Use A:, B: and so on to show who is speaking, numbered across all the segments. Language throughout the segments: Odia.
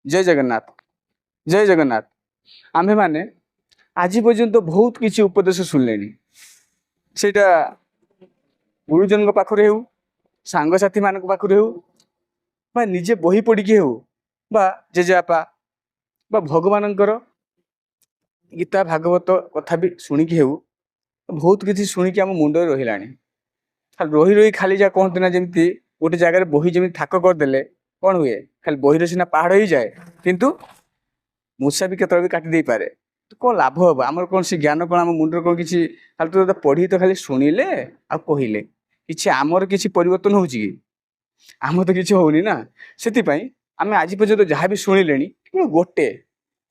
A: ଜୟ ଜଗନ୍ନାଥ, ଜୟ ଜଗନ୍ନାଥ। ଆମ୍ଭେମାନେ ଆଜି ପର୍ଯ୍ୟନ୍ତ ବହୁତ କିଛି ଉପଦେଶ ଶୁଣିଲେଣି। ସେଇଟା ଗୁରୁଜନଙ୍କ ପାଖରୁ ହେଉ, ସାଙ୍ଗସାଥିମାନଙ୍କ ପାଖରୁ ହେଉ, ବା ନିଜେ ବହି ପଢ଼ିକି ହେଉ, ବା ଜେଜେବାପା ବା ଭଗବାନଙ୍କର ଗୀତା ଭାଗବତ କଥା ବି ଶୁଣିକି ହେଉ, ବହୁତ କିଛି ଶୁଣିକି ଆମ ମୁଣ୍ଡରେ ରହିଲାଣି। ଖାଲି ରହି ରହି ଖାଲି ଯାହା କହନ୍ତି ନା, ଯେମିତି ଗୋଟେ ଜାଗାରେ ବହି ଯେମିତି ଥାକ କରିଦେଲେ କ'ଣ ହୁଏ? ଖାଲି ବହିରେ ସିନା ପାହାଡ଼ ହେଇଯାଏ, କିନ୍ତୁ ମୂଷା ବି କେତେବେଳେ ବି କାଟି ଦେଇପାରେ। ତ କ'ଣ ଲାଭ ହବ ଆମର? କ'ଣ ସେ ଜ୍ଞାନ କ'ଣ ଆମ ମୁଣ୍ଡରେ କ'ଣ କିଛି ଖାଲି ତ ପଢ଼ିକି ତ ଖାଲି ଶୁଣିଲେ ଆଉ କହିଲେ, କିଛି ଆମର କିଛି ପରିବର୍ତ୍ତନ ହେଉଛି କି? ଆମର ତ କିଛି ହଉନି ନା। ସେଥିପାଇଁ ଆମେ ଆଜି ପର୍ଯ୍ୟନ୍ତ ଯାହା ବି ଶୁଣିଲେଣି, କେବଳ ଗୋଟେ,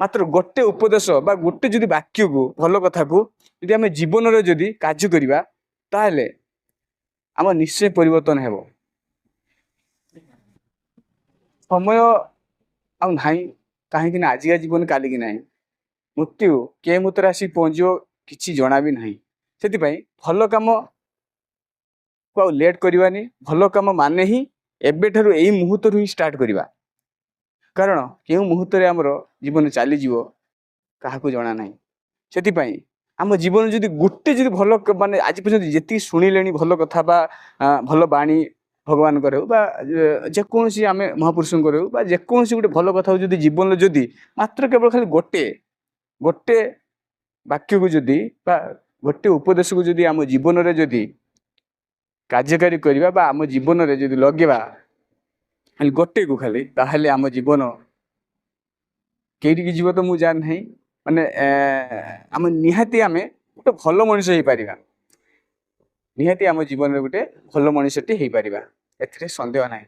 A: ମାତ୍ର ଗୋଟେ ଉପଦେଶ ବା ଗୋଟେ ଯଦି ବାକ୍ୟକୁ, ଭଲ କଥାକୁ ଯଦି ଆମେ ଜୀବନରେ ଯଦି କାର୍ଯ୍ୟ କରିବା, ତାହେଲେ ଆମ ନିଶ୍ଚୟ ପରିବର୍ତ୍ତନ ହେବ। ସମୟ ଆଉ ନାହିଁ, କାହିଁକି ନା ଆଜିକା ଜୀବନ କାଲିକି ନାହିଁ। ମୃତ୍ୟୁ କେଉଁ ମୁହୂର୍ତ୍ତରେ ଆସିକି ପହଞ୍ଚିବ କିଛି ଜଣା ବି ନାହିଁ। ସେଥିପାଇଁ ଭଲ କାମ କୁ ଆଉ ଲେଟ୍ କରିବାନି। ଭଲ କାମ ମାନେ ହିଁ ଏବେଠାରୁ, ଏଇ ମୁହୂର୍ତ୍ତରୁ ହିଁ ଷ୍ଟାର୍ଟ କରିବା, କାରଣ କେଉଁ ମୁହୂର୍ତ୍ତରେ ଆମର ଜୀବନ ଚାଲିଯିବ କାହାକୁ ଜଣା ନାହିଁ। ସେଥିପାଇଁ ଆମ ଜୀବନ ଯଦି ଗୋଟେ ଯଦି ଭଲ, ମାନେ ଆଜି ପର୍ଯ୍ୟନ୍ତ ଯେତିକି ଶୁଣିଲେଣି ଭଲ କଥା ବା ଭଲ ବାଣୀ, ଭଗବାନଙ୍କର ହେଉ ବା ଯେକୌଣସି ଆମେ ମହାପୁରୁଷଙ୍କର ହେଉ ବା ଯେକୌଣସି ଗୋଟେ ଭଲ କଥା ହଉ, ଯଦି ଜୀବନରେ ଯଦି ମାତ୍ର କେବଳ ଖାଲି ଗୋଟେ ବାକ୍ୟକୁ ଯଦି ବା ଗୋଟେ ଉପଦେଶକୁ ଯଦି ଆମ ଜୀବନରେ ଯଦି କାର୍ଯ୍ୟକାରୀ କରିବା ବା ଆମ ଜୀବନରେ ଯଦି ଲଗେଇବା ଖାଲି ଗୋଟେକୁ ଖାଲି, ତାହେଲେ ଆମ ଜୀବନ କେଇଠିକି ଯିବ ତ ମୁଁ ଜାଣି ନାହିଁ। ମାନେ ଆମେ ନିହାତି ଆମେ ଗୋଟେ ଭଲ ମଣିଷ ହେଇପାରିବା। ନିହାତି ଆମ ଜୀବନରେ ଗୋଟେ ଭଲ ମଣିଷଟି ହେଇପାରିବା, ଏଥିରେ ସନ୍ଦେହ ନାହିଁ।